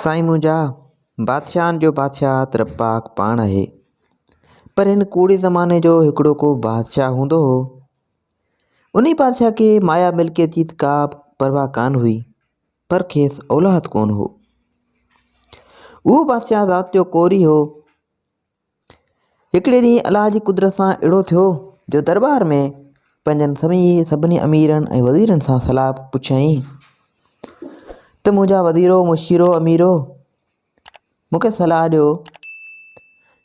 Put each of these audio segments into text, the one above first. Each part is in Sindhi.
سائين منهنجا، بادشاهن جو بادشاهه ته رب پاڪ پاڻ آهي، پر هن ڪوڙي زماني جو هڪڙو ڪو بادشاهه هوندو هو. انهي بادشاهه کي مايا ملڪيت جي ته ڪا به پرواهه ڪانه هئي، پر کيس اولاد ڪونه هو. اهو بادشاهه ذات جو ڪوري هو. هڪڙي ڏينهن الله جي قدرت سان اهڙو ٿيو جو درٻار ۾ پنهنجن سڀني اميرن ۽ وزيرن سان صلاح پڇيائين ته منهنجا وزيرو مشيرو اميرو مون کي صلاح ڏيو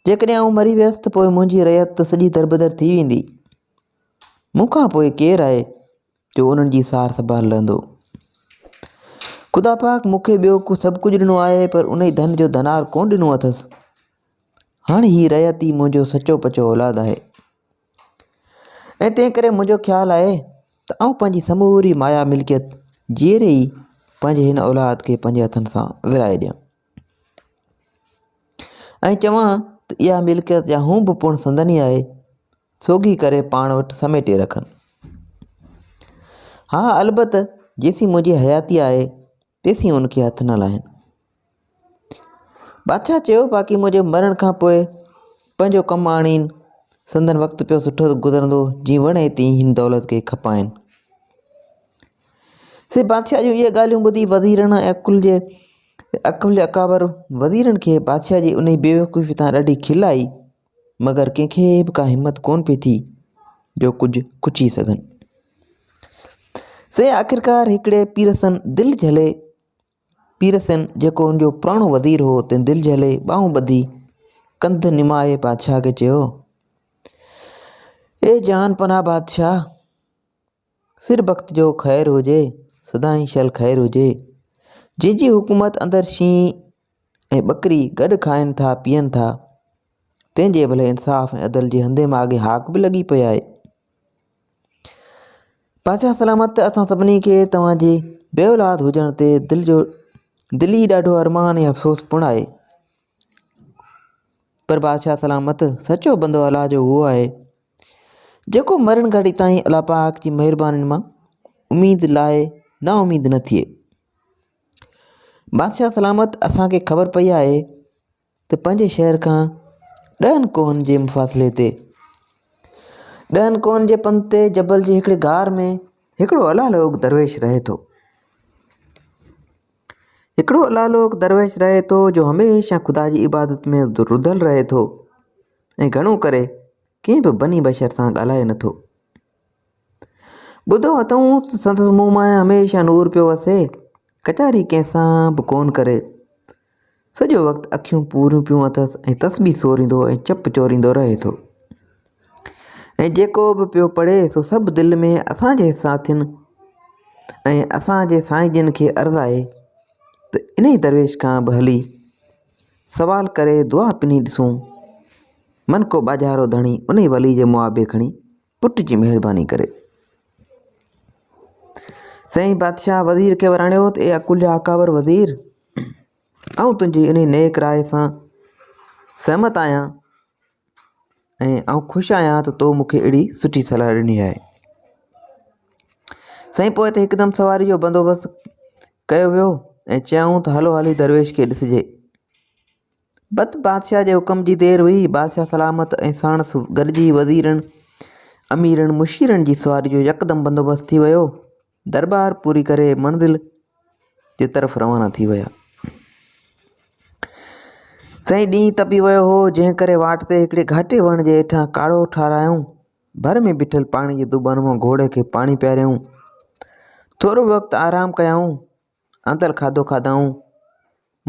جيڪڏهن آئون مري ويس ته پوء منهنجي رعيت ته سڄي دربدر ٿي ويندي مون کان پوء ڪير آهي جو انهن جي سار سنڀال لهندو خدا پاڪ مون کي ٻيو سڀ ڪجهه ڏنو آهي پر انهي ڌن جو ڌنار ڪونه ڏنو اٿس هاڻي هي رعيت ئي منهنجو سچو پچو اولاد آهي ۽ تنهن ڪري منهنجو خيال آهي ته آئون پنهنجي سموري مايا ملڪيت جيئري ئي پنهنجي هن اولاد کي پنهنجي هٿن سان ورهائي ڏيان ۽ چوان ته اها ملڪيت يا هون به پڻ سندن ئي آهي سوگهي ڪري پاڻ وٽ سميٽي رکن. ها البت جيسين منهنجي حياتي آهي تيسين ان کي هٿ نه لاهين. بادشاهه چيو، باقي منهنجي مرڻ کان پوء پنهنجو ڪم آڻين، سندن وقت پيو سٺو گذرندو، جيئن وڻي تيئن هن دولت کي کپائين. سي بادشاهه جون اهي ڳالهيون ٻڌي وزيرن ۽ عقل جي عقل جي اڪابر وزيرن کي بادشاهه جي انهي بيوقوفي تان ڏاڍي کل آئي، مگر ڪنهن کي به ڪا همت ڪونه پئي ٿي جو ڪجهه ڪڇي سگهن. سي آخرڪار هڪڙي پيرسن دل جهلي، پيرسن جيڪو ان جو پراڻو وزير هو تنهن دل جهلي ٻانهون ٻڌي ڪنڌ نمائي بادشاهه کي چيو، اي جهان پناهه بادشاهه! سر بخت جو خير هجي، سدائين شل خير هجي، جنهن جي حڪومت اندر شينهن ۽ ٻڪري گڏ کائن ٿا پيئن ٿا، تنهن جي ڀلي انصاف ۽ عدل جي هنڌي ماڳي هاڪ به لڳي پئي آهي. بادشاهه سلامت ته اسان سڀني کي توهان جي بي اولاد هجڻ تي دل جو دلي ڏاڍو ارمان ۽ افسوس پڻ آهي پر بادشاهه سلامت سچو بندو الله جو اهو آهي جيڪو مرڻ گهڙي تائين الله پاڪ جي مهربانين مان اميد لاء نا اميد نه ٿئي بادشاهه سلامت اسان کي خبر پئي آهي ته پنهنجي شهر کان ڏهن ڪوهن جي مفاصلي تي ڏهن ڪوهن جي پنڌ تي جبل جي هڪڙي غار ۾ هڪڙو الله لوڪ درويش رهي ٿو هڪڙو الله لوڪ درويش رهي ٿو جو هميشه خدا جي عبادت ۾ رڌل رهي ٿو ۽ گهڻو ڪري ڪنهن به بني بشر سان ڳالهائي نٿو ٻڌو اٿئون ته سندس منهن مان هميشه نور پيو وسي ڪچهري ڪنهن سان به ڪونه ڪري. سڄو وقت اکيون پوريون پيون اٿس ۽ تسبيح سوريندو ۽ چپ چوريندو رهي ٿو ۽ جيڪو به پيو پڙهي سو سڀ دل ۾ اسان جي ساٿين ۽ اسان جي سائين جن کي عرض آهي ته انهي درويش کان به هلي سوال ڪري دعا پني ڏسون من ڪو ٻاجهارو ڌڻي انهي ولي جي معابي کڻي پٽ جي مهرباني ڪري. سائين بادشاهه وزير کي وراڻيو ته اي عقل جا اڪابر وزير! آئون تنهنجي انهي نيڪ راء سان سهمت آهيان ۽ آئون خوش آهيان ته تو مون کي اهڙي سٺي صلاح ڏني آهي. سائين پوء ته هڪدم سواري جو بندوبست ڪيو ويو ۽ چيائون ته هلو هلي درويش کي ڏسجي. بت بادشاهه جي حڪم جي دير هئي. بادشاهه سلامت ۽ ساڻس گڏجي وزيرن، اميرن، مشيرن جي سواري جو يڪدم بندوبست ٿي ويو. درٻار پوري ڪري منزل جي طرف روانا ٿي ويا. سائين ڏينهن تپي ويو هو، جنهن ڪري واٽ تي هڪڙي گهاٽي وڻ جي هيٺان ڪاڙهو ٺارايائون. ڀر ۾ بيٺل پاڻي جي دٻن مان گهوڙي کي پاڻي پياريائون. ٿورو وقت آرام ڪيائون. آندل کاڌو کاڌائون.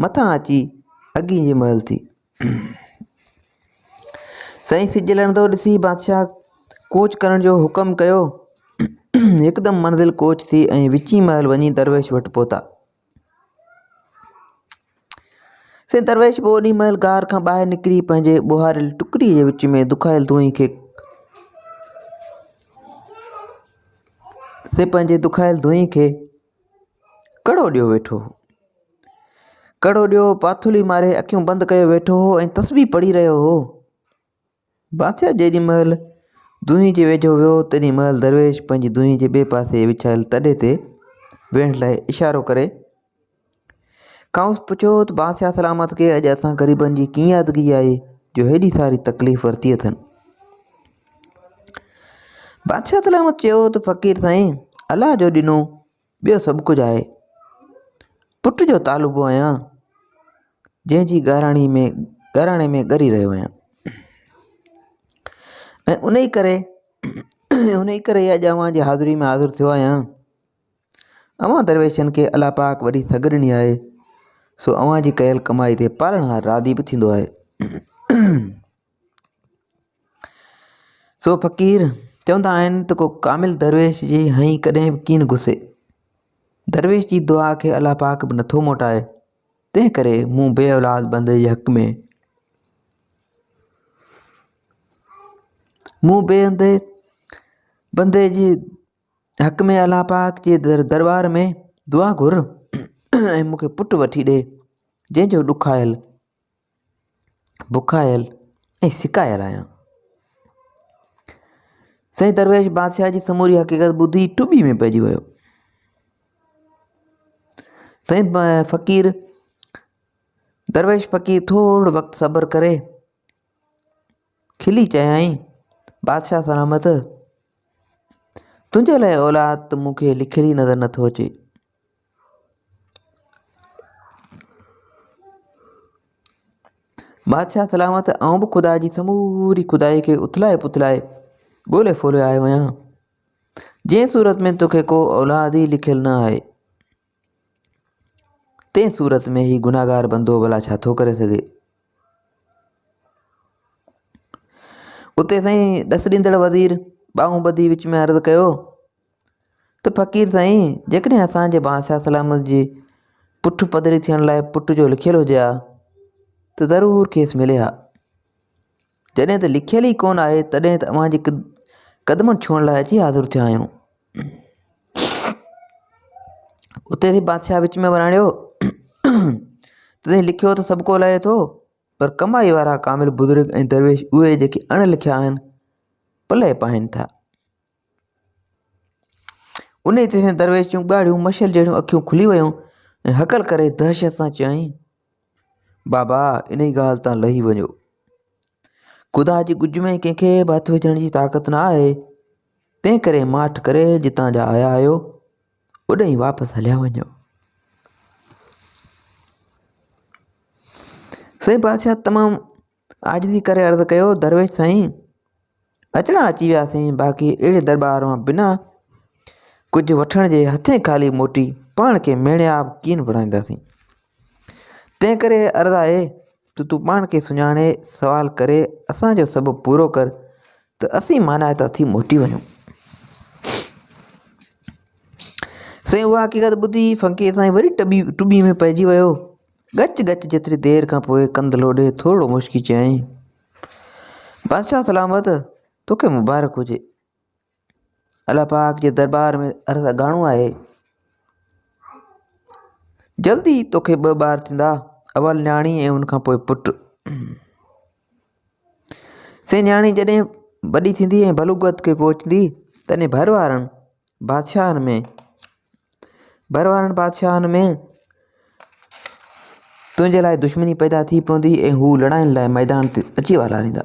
مٿان اچي اڳي جي مهل ٿي. سائين سج لهندو ڏسي بادشاهه ڪوچ ڪرڻ جو حڪم ڪيو. هڪدم منزل ڪوچ ٿي ۽ وچين مهل وڃي درويش وٽ پهتا. سائين درويش به اوڏي مهل غار کان ٻاهر نڪري پنهنجي ٻوهاريل ٽڪري جي وچ ۾ دکايل دونهين کي سي پنهنجي دکايل دونهين کي ڪڙو ڏيو ويٺو هو. ڪڙو ڏيو پاٿولي ماري اکيون بند ڪيو ويٺو هو ۽ تسبيح پڙهي رهيو هو. بادشاهه جيڏي مهل دونهين جي ويجهو ويو تيڏي مهل درويش پنهنجي دونهين جي ٻئي پاسي وڇايل تڏي تي ويهڻ لاء اشارو ڪري کانئس پڇيو ته بادشاهه سلامت کي اڄ اسان غريبن جي ڪيئن يادگيري آهي جو هيڏي ساري تڪليف ورتي اٿن. بادشاهه سلامت چيو ته فقير سائين الله جو ڏنو ٻيو سڀ ڪجهه آهي. پٽ جو طالبو آهيان جنهن جي ڳاراڻي ۾ ڳاراڻي ۾ ڳري رهيو آهيان ۽ ان ئي ڪري ان ئي ڪري اڄ اوهان جي حاضري ۾ حاضر ٿيو آهيان. اوهان درويشن کي الله پاڪ وڏي سگهه ڏني آهي، سو اوهان جي ڪيل ڪمائي تي پالڻهار راضي به ٿيندو آهي. سو فقير چوندا آهن ته ڪو ڪامل درويش جي هنئين ڪڏهن به ڪين گسي. درويش جي دعا کي الله پاڪ به نٿو موٽائي، تنهن ڪري مون بي اولاد بندي جي حق ۾ مون بي بندي جي حق ۾ الله پاڪ جي درٻار ۾ دعا گهر ۽ مون کي پٽ وٺي ڏي جنهن جو ڏکايل بکايل ۽ سڪايل آهيان. سائين درويش بادشاهه جي سموري حقيقت ٻڌي ٽٻي ۾ پئجي ويو. سائين فقير درويش فقير ٿورو وقت صبر ڪري کلي چيائين، بادشاهه سلامت! تنهنجي لاء اولاد ته مون کي لکيل ئي نظر نٿو اچي. بادشاهه سلامت! آئون به خدا جي سموري خدائي کي اٿلائي پٿلائي ڳولي ڦولي آيو آهيان، جنهن صورت ۾ توکي ڪو اولاد ئي لکيل نه آهي، تنهن صورت ۾ هي گنهگار بندو ڀلا ڇا ٿو ڪري سگهي؟ اتي سائين ڏس ڏيندڙ وزير ٻانهون ٻڌي وچ ۾ عرض ڪيو ته فقير سائين جيڪڏهن اسان جي بادشاهه سلامت جي پٺ پڌري ٿيڻ لاء پٽ جو لکيل هجي ها ته ضرور کيس ملي ها جڏهن ته لکيل ئي ڪونه آهي تڏهن ته اوهان جي قدمن ڇهڻ لاء اچي حاضر ٿيا آهيون اتي ٿي بادشاهه وچ ۾ وراڻيو ته لکيو ته سڀ ڪو لهي ٿو پر ڪمائي وارا ڪامل بزرگ ۽ درويش اهي جيڪي اڻ لکيا آهن پلئه پائين ٿا. انهيء تي درويش جون ڳاڙهيون مشعل جهڙيون اکيون کلي ويون ۽ هڪل ڪري دهشت سان چيائين، بابا انهيء ڳالهه تان لهي وڃو. خدا جي ڳجهه ۾ ڪنهن کي به هٿ وجهڻ جي طاقت نه آهي، تنهن ڪري ماٺ ڪري جتان جا آيا آهيو، اوڏانهن واپس هليا وڃو. سائين بادشاهه تمام عاجزي ڪري عرض ڪيو، درويش سائين! اچڻا اچي وياسين، باقي اهڙي درٻار مان بنا ڪجهه وٺڻ جي هٿين خالي موٽي پاڻ کي ميڻياب ڪين بڻائينداسين. تنهن ڪري عرض آهي ته تون پاڻ کي سڃاڻي سوال ڪري اسان جو سبب پورو ڪر ته اسين مانائتا ٿي موٽي وڃون. سائين اها حقيقت ٻڌي فقير سائين وري ٽٻي ٽٻي ۾ پئجي ويو. ڳچ ڳچ جيتري دير کان پوء ڪنڌ لوڏي ٿورڙو مشڪي چيائين، بادشاهه سلامت توکي مبارڪ هجي. الله پاڪ جي درٻار ۾ عرض اگهاڻو آهي. جلدي ئي توکي ٻه ٻار ٿيندا، اول نياڻي ۽ ان کان پوء پٽ. سي نياڻي جڏهن وڏي ٿيندي ۽ بلوغت کي پهچندي تڏهن ڀر وارن بادشاهن ۾ ڀر وارن بادشاهن ۾ تنهنجي لاء دشمني پيدا ٿي پوندي ۽ هو لڙاين لاء ميدان تي اچي والاريندا.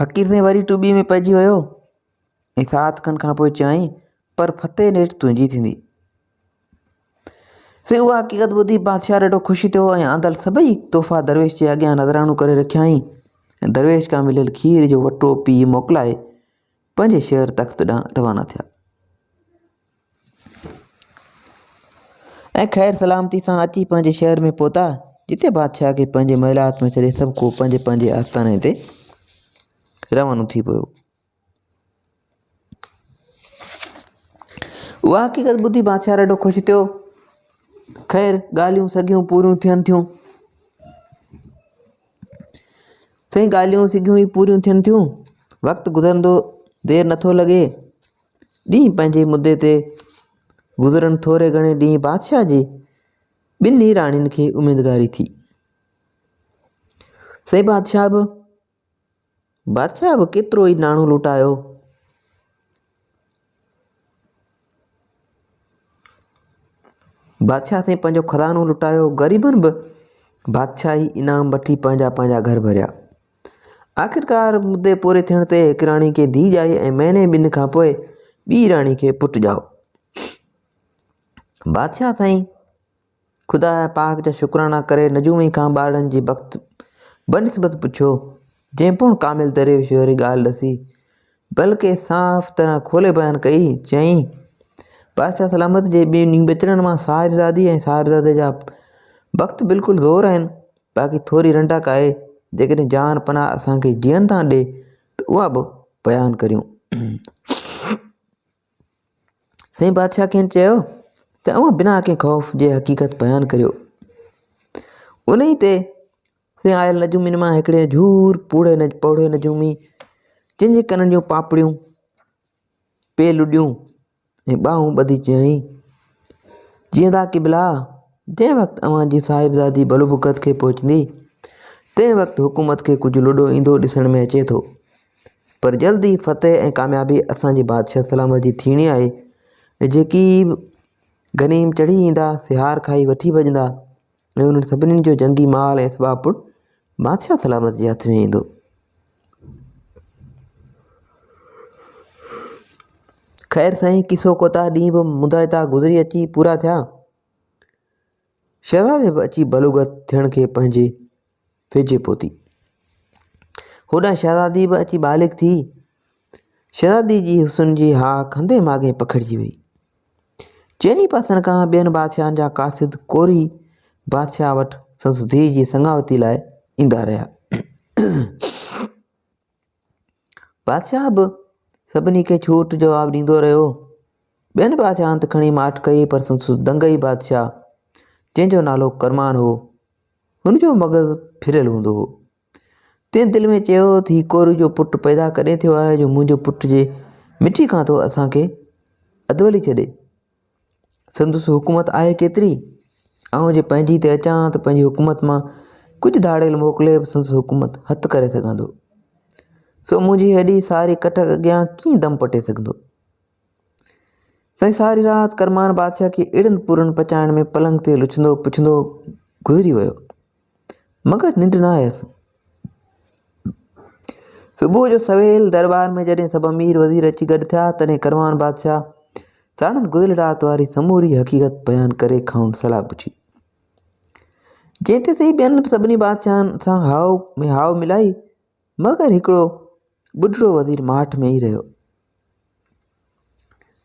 فقير سائين وري ٽٻي ۾ پئجي ويو ۽ ساعت کن کان پوء چيائين پر فتح نيٺ تنهنجي ٿيندي. سائين اها حقيقت ٻڌي بادشاهه ڏاڍو خوش ٿيو ۽ آندل سڀئي تحفا درويش جي اڳيان نذرانو ڪري رکيائين ۽ درويش کان مليل کير جو وٽو پي موڪلائي پنهنجي شهر تخت ڏانهن روانا ٿيا. ۽ خير سلامتي سان اچي پنهنجي شهر ۾ پهتا، جتي بادشاهه کي پنهنجي محلات ۾ ڇڏي سڀ ڪو پنهنجي پنهنجي آستاني تي روانو ٿي پيو. اها حقيقت ٻڌي بادشاهه ڏاڍو خوش ٿيو. خير ڳالهيون سگهيون پوريون ٿين ٿيون. سائين ڳالهيون سگهيون ئي پوريون ٿين ٿيون. وقت گذرندو دير نٿو لڳي. ڏينهن پنهنجي مدي تي گذرن ٿوري گهڻي ڏينهن بادشاهه جي ٻنهي راڻين کي اميدگاري ٿي. سائين بادشاهه به بادشاهه به ڪيترو ئي ناڻو لٽايو. بادشاهه سائين پنهنجو خزانو لٽايو، غريبن به بادشاهي انعام وٺي پنهنجا پنهنجا گهر ڀريا. آخرڪار مدي پوري ٿيڻ تي هڪ راڻي کي ڌيء ڄائي ۽ مهيني ٻن کان پوء ٻي راڻي کي پٽ ڄائو. بادشاهه سائين خدا پاڪ جا شڪرانا ڪري نجومي کان ٻارڙن جي بخت بنسبت پڇيو، جنهن پڻ ڪامل درويش واري ڳالهه ڏسي بلڪه صاف طرح کولي بيان ڪئي، چيائين، بادشاهه سلامت جي ٻنهي ٻچڙن مان صاحبزادي ۽ صاحبزادي جا بخت بلڪل زور آهن، باقي ٿوري رنڊڪ آهي، جيڪڏهن جان پناهه اسان کي جيئن تان ڏي ته اها به بيان ڪريون. سائين بادشاهه کين چيو ته اوهان بنا ڪنهن خوف جي حقيقت بيان ڪريو. انهي تي سين آيل نجومين مان هڪڙي جھور پوڙهي پوڙهي نجومي جنهن جي ڪنن جون پاپڙيون پي لڏيون ۽ ٻانهون ٻڌي چيائين، جيئندا قبلا! جنهن وقت اوهان جي صاحبزادي بلوبڪت کي پهچندي، تنهن وقت حڪومت کي ڪجهه لڏو ايندو ڏسڻ ۾ اچي ٿو. پر جلد ئي فتح ۽ ڪاميابي اسان جي بادشاهه سلامت جي ٿيڻي آهي ۽ جيڪي به غنيم چڙهي ايندا، سي هار کائي وٺي ڀڄندا ۽ انهن سڀني جو جنگي مال ۽ اسباب پڻ بادشاهه سلامت جي هٿ ۾ ايندو. خير سائين قصو ڪوتاهه ڏينهن به مدائتا گذري اچي پورا ٿيا. شهزادي به اچي بلوغت ٿيڻ کي پنهنجي ويجهي پهتي. هوڏانهن شهزادي به اچي بالغ ٿي. شهزادي جي حسن جي هاڪ هنڌين ماڳين پکڙجي وئي. چئني پاسن کان ٻين بادشاهن جا قاصد ڪوري بادشاهه وٽ سندس ڌيء جي سڱاوتي لاء ايندا رهيا. بادشاهه به سڀني کي ڇوٽ جواب ڏيندو رهيو. ٻين بادشاهن ته کڻي ماٺ ڪئي پر سندس دنگئي بادشاهه جنهن جو نالو ڪرمان هو، هن جو مغز ڦريل هوندو هو. تنهن دل ۾ چيو ته هي ڪوري جو پٽ پيدا ڪڏهن ٿيو آهي جو منهنجو پٽ جي مٺي کان ٿو اسان کي اڌولي ڇڏي. سندس حڪومت آهي ڪيتري؟ آئون جي پنهنجي تي اچان ته پنهنجي حڪومت مان ڪجهه ڌاڙيل موڪلي به سندس حڪومت هٿ ڪري سگهان ٿو. سو منهنجي هيڏي ساري ڪٽڪ اڳيان ڪيئن دم پٽي سگهندو؟ سائين ساري رات ڪرمان بادشاهه کي اهڙن پورن پچائڻ ۾ پلنگ تي لڇندو پڇندو گذري ويو. مگر ننڊ نه آيس. صبح جو سويل درٻار ۾ جڏهن سڀ امير وزير اچي گڏ ٿيا، تڏهن ڪروان بادشاهه ساڻن گذريل رات واري سموري حقيقت بيان ڪري کانئن صلاح پڇي. جنهن تي سائين ٻين سڀني بادشاهن سان هائو ۾ هائو ملائي، مگر هڪڙو ٻڍڙو وزير ماٺ ۾ ئي رهيو.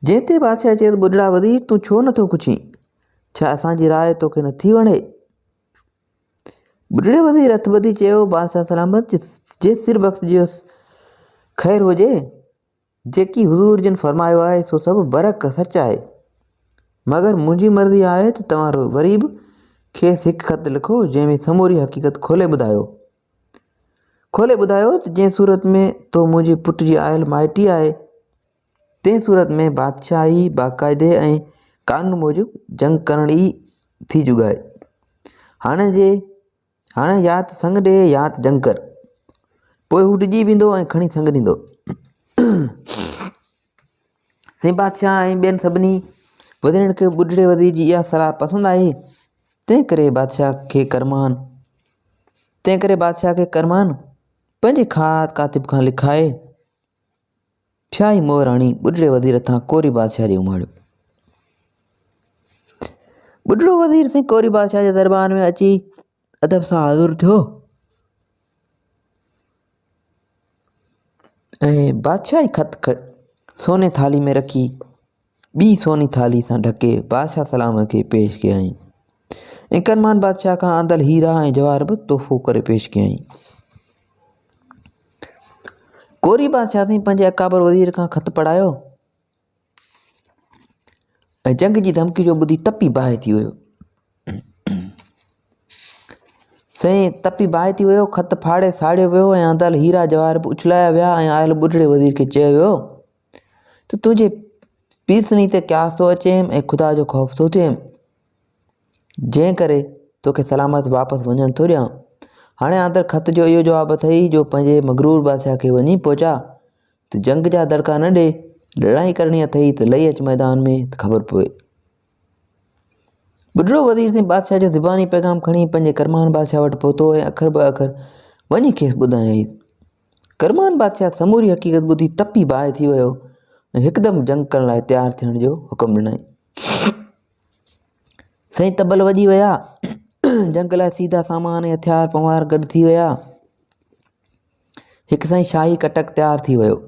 جنهن تي بادشاهه چيس، ٻڍڙا وزير تون ڇو نٿو پڇين؟ ڇا اسان جي راء توکي نٿي وڻي؟ ٻڍڙي وزير هٿ ٻڌي چيو، بادشاهه سلامت جي سر بخت جو خير هجي، جيڪي حضور جن فرمايو آهي سو سڀ برحق سچ آهي، مگر منهنجي مرضي آهي ته توهان وري به کيس هڪ خط لکو، جنهن ۾ سموري حقيقت کولي ٻڌايو. کولي ٻڌايو ته جنهن صورت ۾ تو منهنجي پٽ جي آيل مائٽي آهي، تنهن صورت ۾ بادشاهي باقاعدي ۽ قانون موجب جنگ ڪرڻ ئي ٿي جڳائي. هاڻي جي هاڻي يا ته سڱ ڏي يا ته جنگ ڪر. پوء هو ڊڄي ويندو ۽ کڻي سڱ ڏيندو. سائين بادشاهه ۽ ٻين سڀني وزيرن کي ٻڍڙي وزير جي اها صلاح پسند آئي، تنهن ڪري بادشاهه کي ڪرمان تنهن ڪري بادشاهه کي ڪرمان پنهنجي خاص ڪاتب کان لکائي شاهي مهر هڻي ٻڍڙي وزير هٿان ڪوري بادشاهه ڏي اماڻيو. ٻڍڙو وزير سائين ڪوري بادشاهه جي درٻار ۾ اچي ادب سان حاضر ٿيو ۽ بادشاهي خط سوني ٿالهي ۾ رکي ٻي سوني ٿالهي سان ڍڪي بادشاهه سلامت کي پيش ڪيائين ۽ ڪرمان بادشاهه کان آندل هيرا ۽ جواهر به تحفو ڪري پيش ڪيائين. ڪوري بادشاهه سائين پنهنجي اڪابر وزير کان خط پڙهايو ۽ جنگ جي ڌمڪي جو ٻڌي تپي باهه ٿي ويو. سائين تپي باهه ٿي ويو، خط ڦاڙي ساڙيو ويو ۽ آندل هيرا جواهر به اڇلايا ويا ۽ آيل ٻڍڙي وزير کي چيو ويو ته تنهنجي پيرسني تي قياس ٿو اچيم ۽ خدا جو خوف ٿو ٿئيم، جنهن ڪري توکي سلامت واپس وڃڻ ٿو ڏيان. هاڻي آندر خط جو اهو جواب اٿئي جو پنهنجي مغرور بادشاهه کي وڃي پهچاء ته جنگ جا دڙڪا نه ڏي، لڙائي ڪرڻي اٿئي ته لهي اچ ميدان ۾ ته خبر پوي. ٻڍڙو وزير سائين بادشاهه جو زباني پيغام کڻي پنهنجي ڪرمان بادشاهه وٽ پهتو ۽ اکر به اکر وڃي کيس ٻڌايائين. ڪرمان بادشاهه سموري حقيقت ٻڌي تپي باهه ٿي ويو ۽ هڪدم جنگ ڪرڻ لاء تيار ٿيڻ جو حڪم ڏنائين. سائين طبل وڄي ويا، جنگ لاء سيڌا سامان ۽ هٿيار پنوهار گڏ ٿي ويا. هڪ سائين شاهي ڪٽڪ تيار ٿي ويو.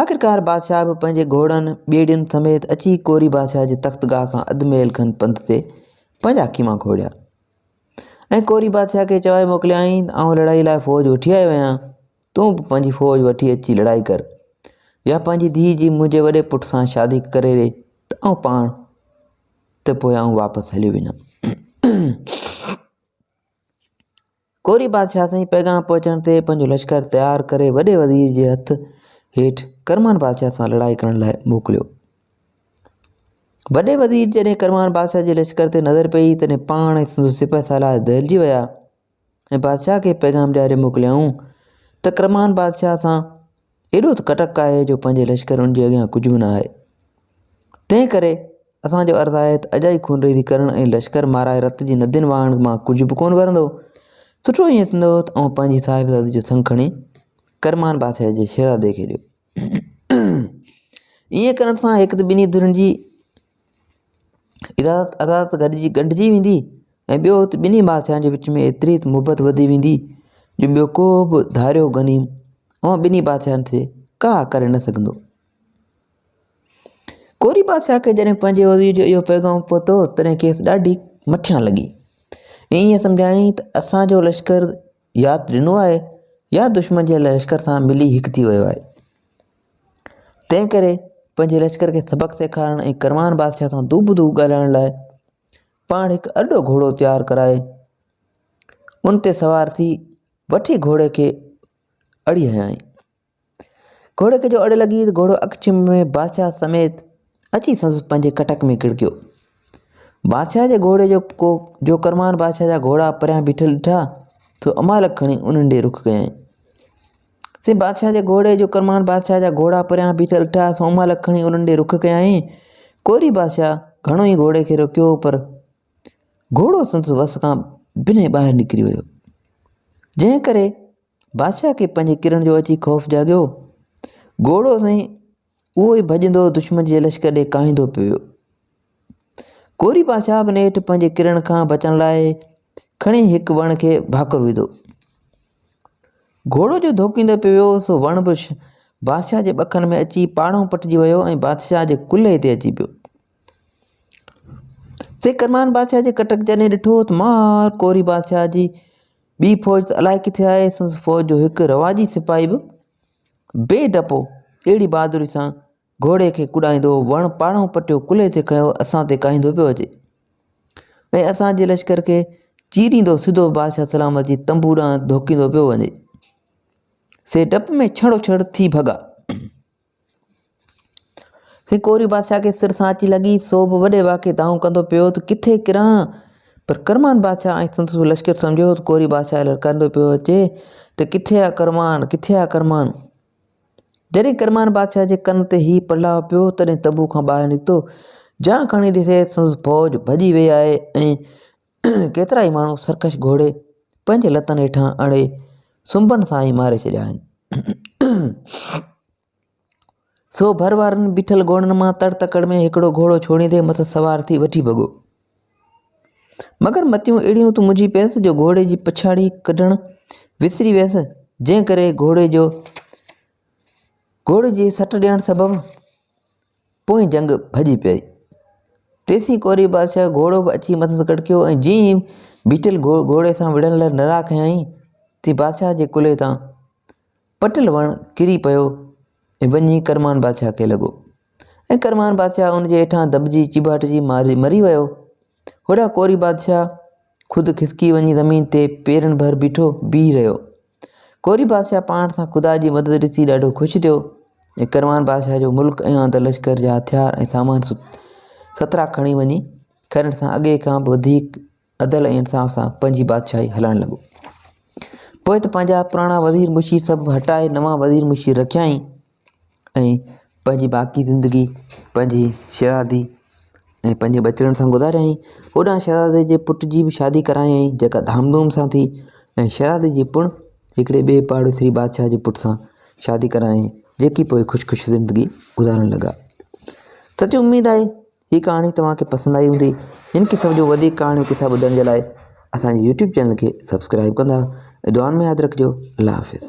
آخرڪار بادشاهه به پنهنجي گهوڙن، ٻيڙين سميت اچي ڪوري بادشاهه جي تختگاهه کان اڌ ميل کن پنڌ تي پنهنجا خيما کوڙيا ۽ ڪوري بادشاهه کي چوائي موڪليائين ته آئون لڙائي لاء فوج وٺي آيو آهيان، تون به پنهنجي فوج وٺي اچي لڙائي ڪر يا پنهنجي ڌيء جي منهنجي وڏي پٽ سان شادي ڪري ڏي ته آئون پاڻ ته پوء آئون واپس هليو وڃان. ڪوري بادشاهه سائين پيغام پهچڻ تي پنهنجو لشڪر تيار ڪري وڏي وزير جي هٿ هيٺ ڪرمان بادشاهه سان لڙائي ڪرڻ لاء موڪليو. وڏي وزير جڏهن ڪرمان بادشاهه جي لشڪر تي نظر پئي تڏهن پاڻ ۽ سندس سپهه سالار دهلجي ويا ۽ بادشاهه کي پيغام ڏياري موڪليائون ته ڪرمان بادشاهه سان ايڏو ته ڪٽڪ آهي جو پنهنجي لشڪر ان جي اڳيان ڪجهه به نه آهي. تنهن ڪري اسان جو عرض آهي ته اجائي خونريزي ڪرڻ ۽ لشڪر مارائي رت جي ندين وهائڻ مان ڪجهه به ڪونه ورندو. سٺو ائين ٿيندو ته اوهان پنهنجي صاحبزادي جو سڱ کڻي ڪرمان بادشاهه جي شهزادي کي ڏيو. ائين ڪرڻ سان هڪ ته ٻنهي ڌرين جي عدالت عدالت گڏجي ڳنڍجي ويندي ۽ ٻيو ته ٻنهي بادشاهن جي وچ ۾ ايتري ته محبت وڌي ويندي جو ٻيو ڪو به ڌاريو غنيم اوهان ٻنهي بادشاهن تي ڪاهه ڪري نه سگهندو. ڪوري بادشاهه کي جڏهن پنهنجي وزير جو اهو پيغام پهتو، تڏهن کيس ڏاڍي مٺيان لڳي ۽ ائين سمجهيائين ته اسان جو لشڪر يا ته ڏنو آهي يا دشمن جي لشڪر سان ملي هڪ ٿي ويو آهي. تنهن ڪري پنهنجي لشڪر کي سبق سيکارڻ ۽ ڪرمان بادشاهه سان دوبدو ڳالهائڻ لاء پاڻ هڪ ارڏو گهوڙو تيار ڪرائي ان تي سوار ٿي وٺي گهوڙي کي اڙي هنيائين. گهوڙي کي جو اڙ لڳي ته گهوڙو اک ڇنڀ ۾ بادشاهه سميت اچي سندس پنهنجي ڪٽڪ ۾ ڪڙڪيو. بادشاهه جي گهوڙي جو ڪو جو ڪرمان بادشاهه جا گهوڙا پريان بيٺل ڏٺا ته امالڪ کڻي انهن ڏي رخ ڪيائين. سي بادشاهه جي گهوڙي جو ڪرمان بادشاهه جا گهوڙا پريان بيٺل ڏٺا سو امالڪ کڻي انهن ڏي رخ ڪيائين. ڪوري بادشاهه گهڻو ئي گهوڙي کي روڪيو پر گهوڙو سندس وس کان بنهه ٻاهر نڪري ويو. جنهن ڪري بادشاهه کي پنهنجي ڪرڻ جو اچي خوف جاڳيو. گهوڙو سائين اهو ئي ڀڄندو دشمن جي لشڪر ڏي ڪاهيندو پيو ويو. ڪوري بادشاهه به نيٺ پنهنجي ڪرڻ کان بچڻ لاء کڻي هڪ وڻ کي ڀاڪر وڌو. گهوڙو جو ڌوڪيندو پيو ويو سو وڻ به بادشاهه جي ٻکن ۾ اچي پاڙئون پٽجي ويو ۽ بادشاهه جي ڪلهي تي اچي پيو. سي ڪرمان بادشاهه جي ڪٽڪ جڏهن ڏٺو ته مار ڪوري بادشاهه جي ٻي فوج ته الائي ڪٿي آهي، سندس فوج جو هڪ رواجي سپاهي به بي ڊپو اهڙي بهادري سان گهوڙي کي ڪڏائيندو وڻ پاڙئون پٽيو ڪلهي تي کنيو اسان تي ڪاهيندو پيو اچي ۽ اسان جي لشڪر کي چيريندو سڌو بادشاهه سلامت جي تنبو ڏانهن ڌوڪيندو پيو وڃي. سي ڊپ ۾ ڇڙوڇڙ ٿي ڀڳا. سي ڪوري بادشاهه کي سر سان اچي لڳي، سو به وڏي واڪي دانهون ڪندو پيو ته ڪٿي ڪران؟ پر ڪرمان بادشاهه ۽ سندس لشڪر سمجهيو ته ڪوري بادشاهه للڪاريندو پيو اچي ته ڪٿي آ ڪرمان، ڪٿي آ ڪرمان؟ جڏهن ڪرمان بادشاهه جي ڪن تي هي پڙلاء پيو، تڏهن تنبو کان ٻاهر نڪتو. جان کڻي ڏسي ته سندس فوج ڀڄي وئي آهي ۽ ڪيترائي ماڻهو سرڪش گهوڙي پنهنجي لتن هيٺان اڻي سنبن سان ئي ماري ڇڏيا آهن. سو ڀر وارن بيٺل گهوڙن مان تڙ تڪڙ ۾ هڪڙو گهوڙو ڇوڙيندي مٿس سوار ٿي وٺي ڀڳو. مگر متيون اهڙيون ته منجهي پيس جو گهوڙي جي پڇاڙي ڪڍڻ وسري ويس، جنهن ڪري گهوڙي جو گهوڙي جي سٽ ڏيڻ سبب پوئين جنگ ڀڄي پئي. تيسين ڪوري بادشاهه جو گهوڙو به اچي مٿس ڪڙڪيو ۽ جيئن ئي بيٺل گهوڙي سان وڙهڻ لاء نرا کنيائين، تيئن بادشاهه جي ڪلهي تان پٽيل وڻ ڪري پيو ۽ وڃي ڪرمان بادشاهه کي لڳو ۽ ڪرمان بادشاهه ان جي هيٺان دٻجي چيڀاٽجي مري ويو. هوڏانهن ڪوري بادشاهه خود کسڪي وڃي زمين تي پيرن ڀر بيٺو بيهي رهيو. ڪوري بادشاهه پاڻ سان خدا جي مدد ڏسي ڏاڍو خوش ٿيو ۽ ڪروان بادشاهه جو ملڪ ۽ آندل لشڪر جا هٿيار ۽ سامان سترا کڻي وڃي کرن سان اڳي کان به وڌيڪ عدل ۽ انصاف سان پنهنجي بادشاهي هلائڻ لڳو. پوء ته پنهنجا پراڻا وزير مشير سڀ هٽائي نوان وزير مشير رکيائين ۽ پنهنجي باقي زندگي پنهنجي شهزادي ۽ پنهنجي ٻچڙن سان گذاريائين. هوڏانهن شهزادي جي پٽ جي به شادي ڪرايائين، جيڪا ڌام ڌوم سان ٿي ۽ شهزادي جي پڻ هڪڙي ٻئي پاڙيسري بادشاهه جي پٽ سان شادي ڪرايائين، جيڪي پوء خوش خوش زندگي گذارڻ لڳا. سچي اميد آهي هي ڪهاڻي توهان کي پسند آئي هوندي. هن قسم جون وڌيڪ ڪهاڻيون قصا ٻڌڻ جي لاء اسان جي يوٽيوب چينل کي سبسڪرائب ڪندا ۽ دعائن ۾ ياد رکجو. الله حافظ.